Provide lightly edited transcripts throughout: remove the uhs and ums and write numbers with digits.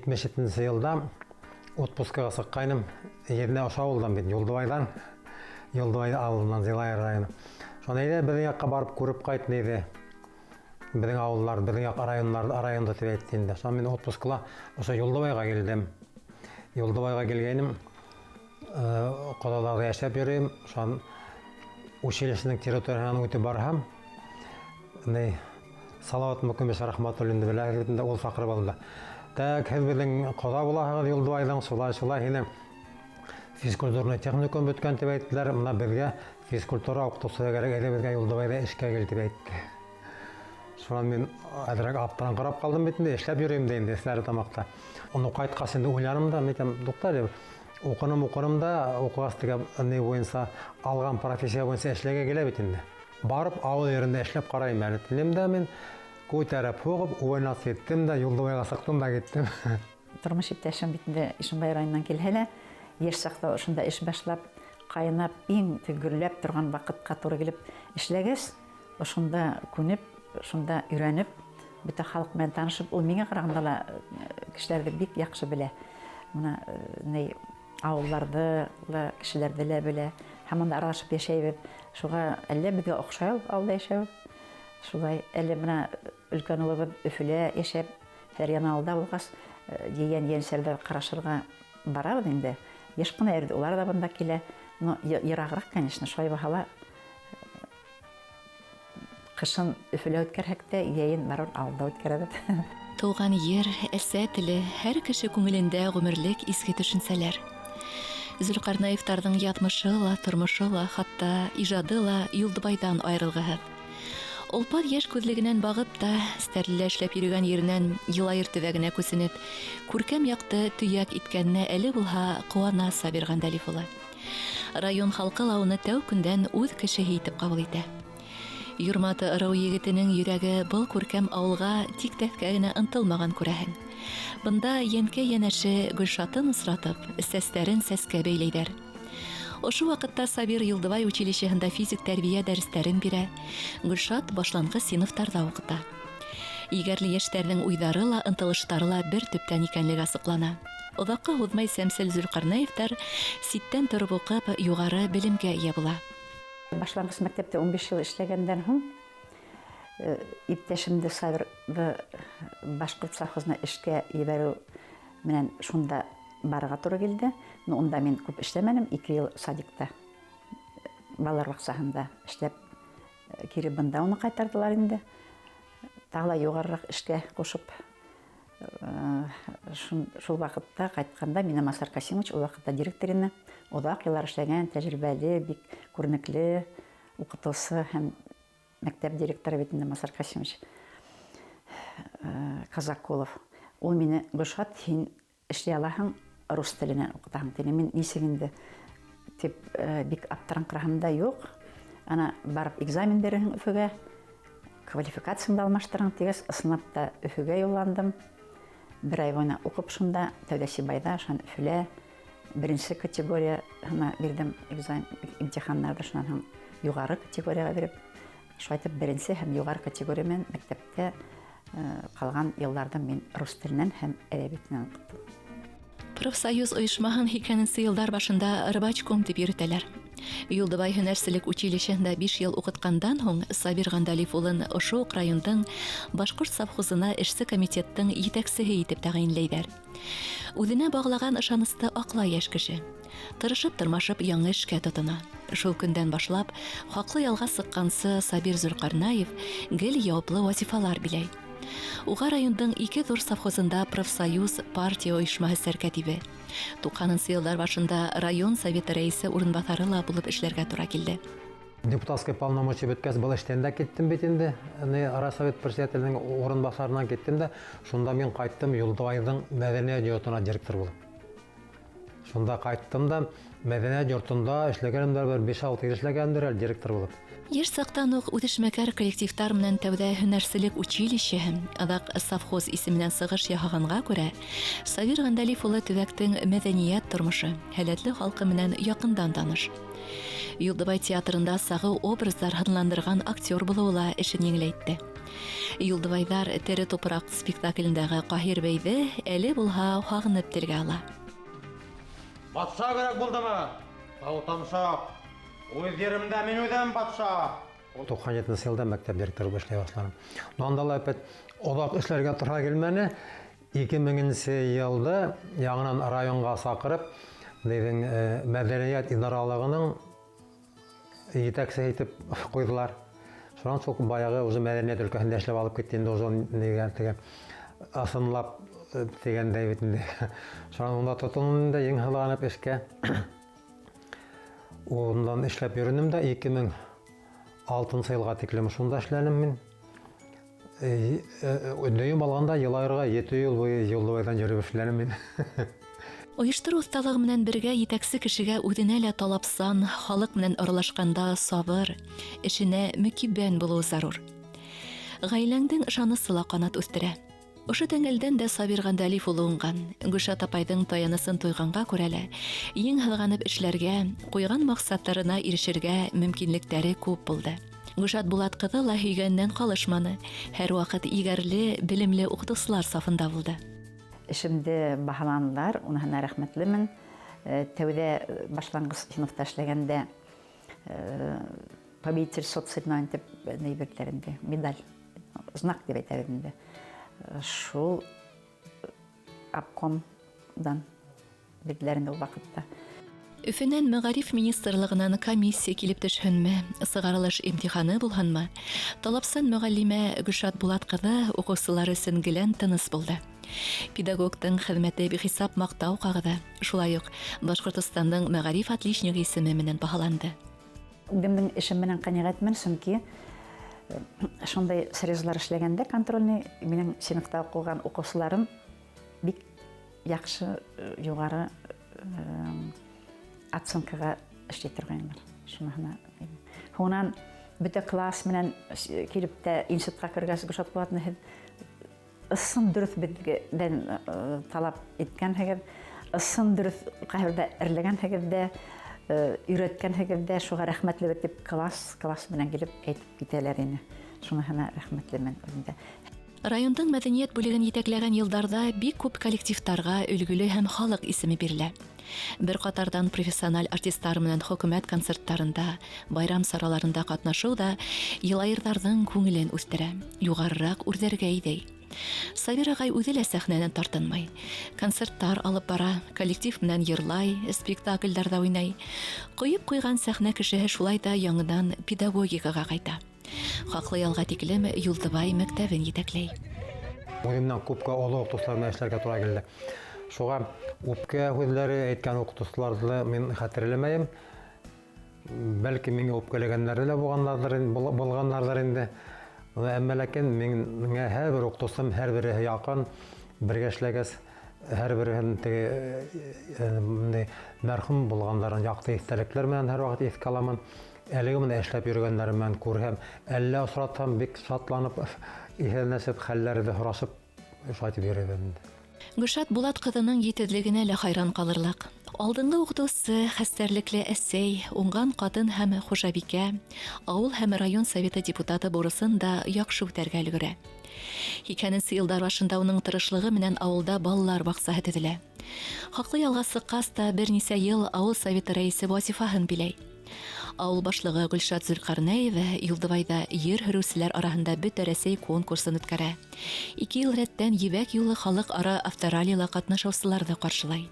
77 йылда отпускыға сыҡҡайным. Еҙнә ошо ауылдан бит, Юлдыбайҙан. Юлдыбай ауылынан, Зилайыр районы. Шуны әйҙә беҙҙең яҡҡа барып күреп ҡайт ниҙе. Беҙҙең ауыллар, беҙҙең яҡ районнар, районда тип әйтте инде. Шунан мин отпускыла ошо Юлдыбайға килдем. Юлдыбайға килгәйнем. Ҡалаларҙа йәшәп йөрөйөм. Шунан училищеның территорияһынан үтеп барһам, ни Салават Мөкөмбеш Рахматуллинды беләһегеҙ бит инде, ул саҡырып алды. Так, һеҙ беҙҙең ҡоҙа булаһығыҙ Юлдыбайҙың, шулай, шулай һине физкультурный техникум бөткән тип әйттеләр. Мына беҙгә физкультура уҡытыусыһы кәрәк, әйҙә беҙгә Юлдыбайҙа эшкә кил тип әйтте. Шунан мин әҙерәк аптыраңҡырап ҡалдым бит инде, эшләп йөрөйөм дә инде Стәрлетамаҡта. Уны ҡайтҡас инде уйланым да, мин әйтәм, туҡта әле, уҡыным, уҡыным да, уҡығас теге ни буйынса алған профессия буйынса эшләргә килә бит инде. Барып ауыл ерендә эшләп ҡарайым әле тинем дә мин, күтәреп һуғып, увольняться иттем дә, Юлдыбайға сыҡтым да киттем. Тормош иптәшем бит инде Ишембай районынан килһә лә, йәш саҡта ошонда эш башлап, ҡайнап, иң гөрләп торған ваҡытҡа тура килеп эшләгәс, ошонда күнеп, шунда өйрәнеп, бөтә халыҡ менән танышып, ул миңә ҡарағанда ла кешеләрҙе бик яҡшы белә. Мына ни ауылларҙы ла, кешеләрҙе лә белә. Һаман да аралашып йәшәйбеҙ. Шуға әллә беҙгә оҡшай ул ауылда йәшәү. Шулай әле мына өлкән улыбыҙ Өфөлә йәшәп, һәр Яңауылда булғас, ейән ейәнсәрҙе ҡарашырға барабыҙ инде. Йыш ҡына йөрөйҙө, улар ҙа бында килә. Но йырағыраҡ, конечно, шулай булһа ла, ҡышын Өфөлә үткәрһәк тә, йәйен барыбер ауылда үткәрәбеҙ. Тыуған ер, әсә теле һәр кеше күңелендә ғүмерлек изге төшөнсәләр. Зөлҡарнаевтарҙың яҙмышы ла, тормошо ла, хатта ижады ла Юлдыбайҙан айырылғыһыҙ. Олпат йәш күҙлегенән бағып та, Стәрлелә эшләп йөрөгән еренән Йылайыр төбәгенә күсенеп, күркәм яҡты төйәк иткәненә әле булһа ҡыуана Сабир Ғәндәлиф улы. Район халҡы ла уны тәү көндән үҙ кешеһе итеп ҡабул итә. Юрматы ырыу егетенең йөрәге был күркәм ауылға тик тәҫкә генә ынтылмаған, күрәһең. Бында йәнкәй йәнәше Гөлшатын осратып, сәстәрен сәскә бәйләйҙәр. Ошо ваҡытта Сабир Юлдыбай училищеһында физик тәрбиә дәрестәрен бирә, Гөлшат башланғыс синыфтарҙа уҡыта. Егәрле йәштәрҙең уйҙары ла, ынтылыштары ла бер төптән икәнлеге асыҡлана. Оҙаҡҡа һуҙмай Сәмсел Зөлҡарнаевтар ситтән тороп уҡып, юғары белемгә эйә була. Башланғыс мәктәптә 15 йыл эшләгәндән һуң иптәшемде Сабирҙы башҡорт совхозына эшкә ебәреү менән шунда барырға тура килде. Но унда мин күп эшләмәнем, 2 йыл садикта, балалар баҡсаһында эшләп, кире бында уны ҡайтарҙылар инде. Тағы ла юғарыраҡ эшкә ҡушып, шул ваҡытта ҡайтҡанда мине Масар Касимович, ул ваҡытта директор ине, оҙаҡ йыллар эшләгән, тәжрибәле, бик күренекле уҡытыусы һәм мәктәп директоры бит инде Масар Касимович Казакулов. Ул мине: «Гөлшат, һин эшләй алаһың, рус теленән уҡытаһың», — тине. Мин нисек инде тип бик аптыраңҡыраһам да, юҡ, ана барып экзамен бирерһең Өфөгә, квалификацияңды алмаштырың тигәс, ысынлап та Өфөгә юлландым. Бер ай буйына уҡып шунда, тәүҙә Сибайҙа, шунан Өфөлә беренсе категорияһына бирҙем экзамен, имтиханнарҙы, шунан һуң юғары категорияға биреп, шулай итеп беренсе һәм юғары категория менән мәктәптә ҡалған йылдарҙы мин рус теленән һәм әҙәбиәтенән уҡыттым. Профсоюз ойошмаһын 80-нсе йылдар башында рабочком тип йөрөтәләр. Юлдыбай һөнәрселек училищеһында 5 йыл уҡытҡандан һуң Сабир Ғәндәлиф улын ошо уҡ райондың башҡорт совхозына эшсе комитеттың етәксеһе итеп тәғәйенләйҙәр. Үҙенә бағлаған ышанысты аҡлай йәш кеше. Тырышып тырмашып яңы эшкә тотона. Шул көндән башлап хаҡлы ялға сыҡҡансы Сабир Зөлҡарнаев гел яуаплы вазифалар биләй. Уға райондың 2 ҙур совхозында профсоюз партия ойошмаһы сәркәтибе. 90-нсы йылдар башында район советы рәйесе урынбаҫары ла булып эшләргә тура килде. Депутатский полномочия бөткәс, был эштән дә киттем бит инде. Райсовет председателенең урынбаҫарынан киттем дә, шунда мин ҡайттым Юлдыбайҙың мәҙәниәт йортона директор булып. Шунда ҡайттым да, мәҙәниәт йортонда эшләгәнемдер, бер 5-6 йыл эшләгәнемдер әле директор булып. Йәш саҡтан уҡ үҙешмәкәр коллективтар менән тәүҙә һөнәрселек училищеһы, аҙаҡ совхоз исеменән сығыш яһағанға күрә, Сабир Ғәндәлиф улы төбәктең мәҙәниәт тормошо, һәләтле халҡы менән яҡындан таныш. Юлдыбай театрында сағыу образдар һынландырған актер булыуы ла эшен еңеләйтте. Юлдыбайҙар «Тере тупраҡ» спектаклендәге Ҡаһир бейҙе әле булһа һағынып телгә ала. Батша кәрәк булдымы? Тау тамшаҡ. Үҙ еремдә мин үҙем батша. 97 йылда мәктәп директоры булып эшләй башланым. Но анда ла опять оҙаҡ эшләргә тура килмәне. 2000 йылда яңынан районға саҡырып, беҙҙең мәҙәниәт идаралығының етәксеһе итеп ҡуйҙылар. Шунан шул баяғы уже мәҙәниәт өлкәһендә эшләп алып китте инде уже нигә теге ысынлап тигәндәй бит инде. Шунан унда тотондом инде ең һыҙғанып эшкә. Ундан эшләп йөрөнөм дә 2006 йылға тиклем шунда эшләнем мин. Дөйөм алғанда Йылайырға 7 йыл буйы Юлдыбайҙан йөрөп эшләнем мин. Ойоштороу оҫталығы менән бергә етәксе кешегә үҙенә лә талапсан, халыҡ менән аралашҡанда сабыр, эшенә мөкиббән булыуы зарур. Ғаиләңдең ышанысы ла ҡанат үҫтерә. Ошо тәңгәлдән дә Сабир Ғәндәлиев улы уңған. Гөлшат апайҙың таянысын тойғанға күрә лә, ең һыҙғанып эшләргә, ҡуйған маҡсаттарына ирешергә мөмкинлектәре күп булды. Гөлшат Булат ҡыҙы ла һөйгәненән ҡалышманы. Һәр ваҡыт егәрле, белемле уҡытыусылар сафында булды. Эшемде баһаланылар, уныһына рәхмәтлемен. Тәүҙә башланғыс синыфта эшләгәндә победитель соцсоревнований тип ни бирҙеләр инде, медаль, знак тип әйтәбеҙ инде. Шул обкомдан бирҙеләр инде ул ваҡытта. Өфөнән мәғариф министрлығынан комиссия килеп төшһөнмө, сығарылыш имтиханы булһынмы, талапсан мөғәллимә Гөлшат Булат ҡыҙы уҡыусылар өсөн гелән тыныс булды. Педагогтың хеҙмәте бихисап маҡтау ҡағыҙы, шулай уҡ Башҡортостандың мәғариф отличнигы исеме менән баһаланды. Үҙемдең эшем менән ҡәнәғәтмен, сөнки шундай срезлар эшләгәндә контрольный минең синыфта уҡыған уҡыусыларым бик яҡшы юғары оценкаға эшләй торғайнылар. Шуныһына. Һуңынан бөтә класс менән килеп тә институтҡа кергәс, Гөлшат Булатовна, һеҙ ысын дөрөҫ беҙҙән талап иткәнһегеҙ, ысын дөрөҫ ҡайһы әрләгәнһегеҙ ҙә, өйрәткәнһегеҙ ҙә, шуға рәхмәтлебеҙ тип класс менән килеп әйтеп китәләр ине. Шуныһына рәхмәтлемен үҙем дә. Райондың мәҙәниәт бүлеген етәкләгән йылдарҙа бик күп коллективтарға өлгөлө һәм халыҡ исеме бирелә. Бер ҡатарҙан профессиональ артистар менән хөкүмәт концерттарында, байрам сараларында ҡатнашыу ҙа йылайырҙарҙың күңелен үҫтерә, юғарыраҡ үрҙәргә әйҙәй. Сабир ағай үҙе лә сәхнәнән тартынмай. Концерттар алып бара, коллектив менән йырлай, спектаклдәрҙә уйнай. Ҡойоп ҡуйған сәхнә кешеһе шулай ҙа яңынан педагогикаға ҡайта. Хаҡлы ялға тиклем Юлдыбай мәктәбен етәкләй. Үҙемдән күпкә оло уҡытыусылар менән эшләргә тура килде. Шуға үпкә һүҙҙәре әйткән уҡытыусыларҙы мин хәтерләмәйем. Бәлки миңә үпкәләгәндәре лә булғандарҙыр инде. Әммә ләкин миңә һәр бер уҡытыусым, һәр береһе яҡын, бергә эшләгәс, һәр береһен теге мәрхүм булғандарын яҡты иҫтәлектәр менән һәр ваҡыт иҫкә аламын. Әлеге менә эшләп йөрөгәндәрем менән күрһәм, әллә осратһам, бик шатланып, иҫәнләшеп, хәлләрҙе һорашып, шулай итеп йөрөйбөҙ инде. Гөлшат Булат ҡыҙының етеҙлегенә лә хайран ҡалырлыҡ. Алдынғы уҡытыусы, хәстәрлекле әсәй, уңған ҡатын һәм хужабикә, ауыл һәм район советы депутаты бурысын да яҡшы үтәргә өлгөрә. 80-нсе йылдар башында уның тырышлығы менән ауылда балалар баҡсаһы төҙөлә. Хаҡлы ялға сыҡҡас та бер нисә йыл ауыл советы рәйесе вазифаһын биләй. Ауыл башлығы Гөлшат Зөлҡәрнәева Юлдыбайҙа ер һөрөүселәр араһында бөтә Рәсәй конкурсын үткәрә. 2 йыл рәттән Ебәк юлы халыҡ-ара автораллила ҡатнашыусыларҙы ҡаршылай.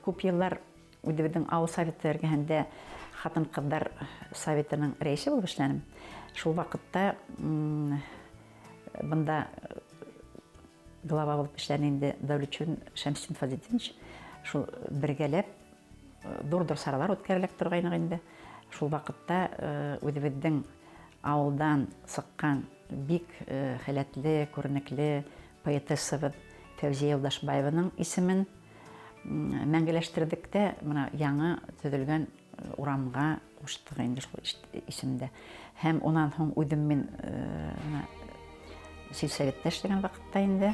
Күп йылдар үҙебеҙҙең ауыл советы эргәһендә ҡатын-ҡыҙҙар советының рәйесе булып эшләнем. Шул ваҡытта бында глава булып эшләне инде Дәүләтшин Шәмсетдин Фазлетдинович. Шул бергәләп ҙур-ҙур саралар үткәрелә торғайныҡ инде. Шул ваҡытта үҙебеҙҙең ауылдан сыҡҡан бик һәләтле, күренекле поэтессабыҙ Фәүзиә Юлдашбаеваның исемен мәңгеләштерҙек тә, бына яңы төҙөлгән урамға ҡуштыҡ инде шул исемде. Һәм унан һуң үҙем мин бына сельсоветта эшләгән ваҡытта инде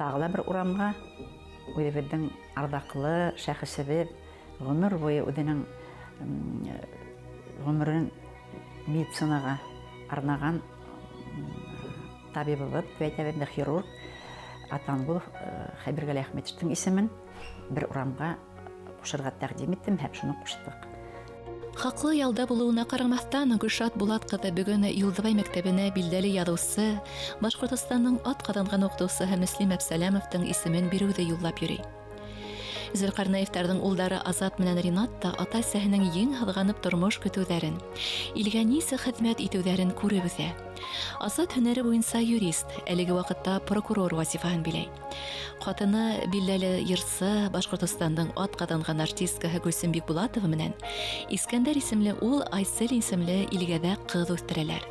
тағы ла бер урамға үҙебеҙҙең арҙаҡлы шәхесебеҙ ғүмер буйы үҙенең ғүмерен медицинаға арнаған Табибыбыҙ, тип әйтәбеҙ инде, хирург Атангулов Хәбир Галиәхметовтың исемен бер урамға ҡушырға тәҡдим иттем һәм шуны ҡуштыҡ. Хаҡлы ялда булыуына ҡарамаҫтан, Гөлшат Булат ҡыҙы бөгөн Юлдыбай мәктәбенә билдәле яҙыусы, Башҡортостандың атҡаҙанған уҡытыусыһы Мөслим Әпсәләмовтың исемен биреүҙе юллап йөрөй. Зөлҡәрнәевтәрҙең улдары Азат менән Ринат та ата-әсәһенең ең һыҙғанып тормош көтөүҙәрен, илгә нисек хеҙмәт итеүҙәрен күреп үҫә. Азат һөнәре буйынса юрист, әлеге ваҡытта прокурор вазифаһын биләй. Ҡатыны билдәле йырсы, Башҡортостандың атҡаҙанған артисткаһы Гөлсөм Бикбулатова менән Искәндәр исемле ул, Айсел исемле илгәҙәк ҡыҙ үҫтерәләр.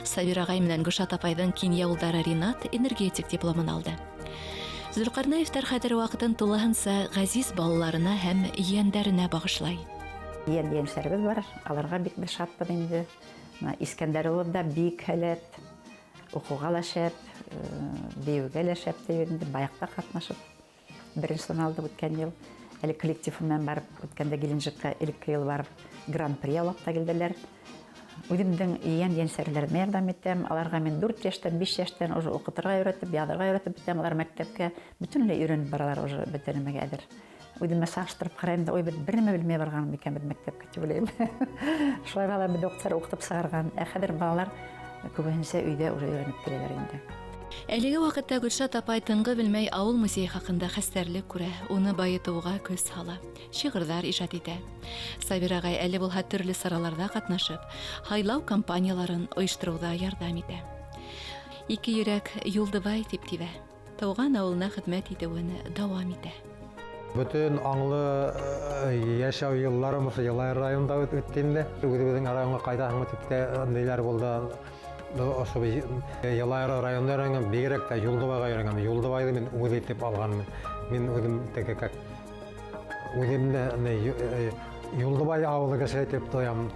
Сабир ағай менән Гөлшат апайҙың кинйә улдары Ринат энергетик дипломын алды. Зөлҡәрнәевтәр хәҙер ваҡытын тулыһынса ғәзиз балаларына һәм ейәндәренә бағышлай. Ейән ейәнсәребеҙ бар, аларға бик бер шатбыҙ инде. Бына Искәндәр улы да бик һәләт, уҡыуға ла шәп, бейеүгә лә шәп тип инде баяҡта ҡатнашып беренсе урын алды үткән йыл. Әле коллектив менән барып үткәндә Геленджикка элекке йыл барып гран-при яулап та килделәр. Үҙемдең ейән ейәнсәрләремә ярҙам итәм. Аларға мин 4 йәштән, 5 йәштән уже уҡытырға өйрәтеп, яҙырға өйрәтеп бөтәм. Алар мәктәпкә бөтөнләй өйрәнеп баралар уже, бөтә нәмәгә әҙер. Үҙемә сағыштырып ҡарайым да, ой, беҙ бер нәмә белмәй барған икәнбеҙ мәктәпкә тип уйлайым. Шулай бала беҙ уҡытыр уҡытып сығарған. Ә хәҙер балалар күбеһенсә өйҙә уже өйрәнеп киләләр инде. Әлеге ваҡытта Гөлшат апай тынғы белмәй ауыл музейы хаҡында хәстәрлек күрә, уны байытыуға көс һала, шиғырҙар ижад итә. Сабир ағай әле булһа төрлө сараларҙа ҡатнашып, һайлау кампанияларын ойоштороуҙа ярҙам итә. Ике йөрәк Юлдыбай тип тибә, тыуған ауылына хеҙмәт итеүен дауам итә. Бөтөн аңлы йәшәү йылларым ошо Йылайыр районында үтте инде. Үҙебеҙҙең районға ҡайтаһыңмы тип тә ниҙәр булды. Ошо Йылайыр районында өйрәнгән, бигерәк тә Юлдыбайға өйрәнгән. Юлдыбайҙы мин үҙ итеп алғанмын. Мин үҙем теге как үҙемде Юлдыбай ауылы кешеһе тип тоям.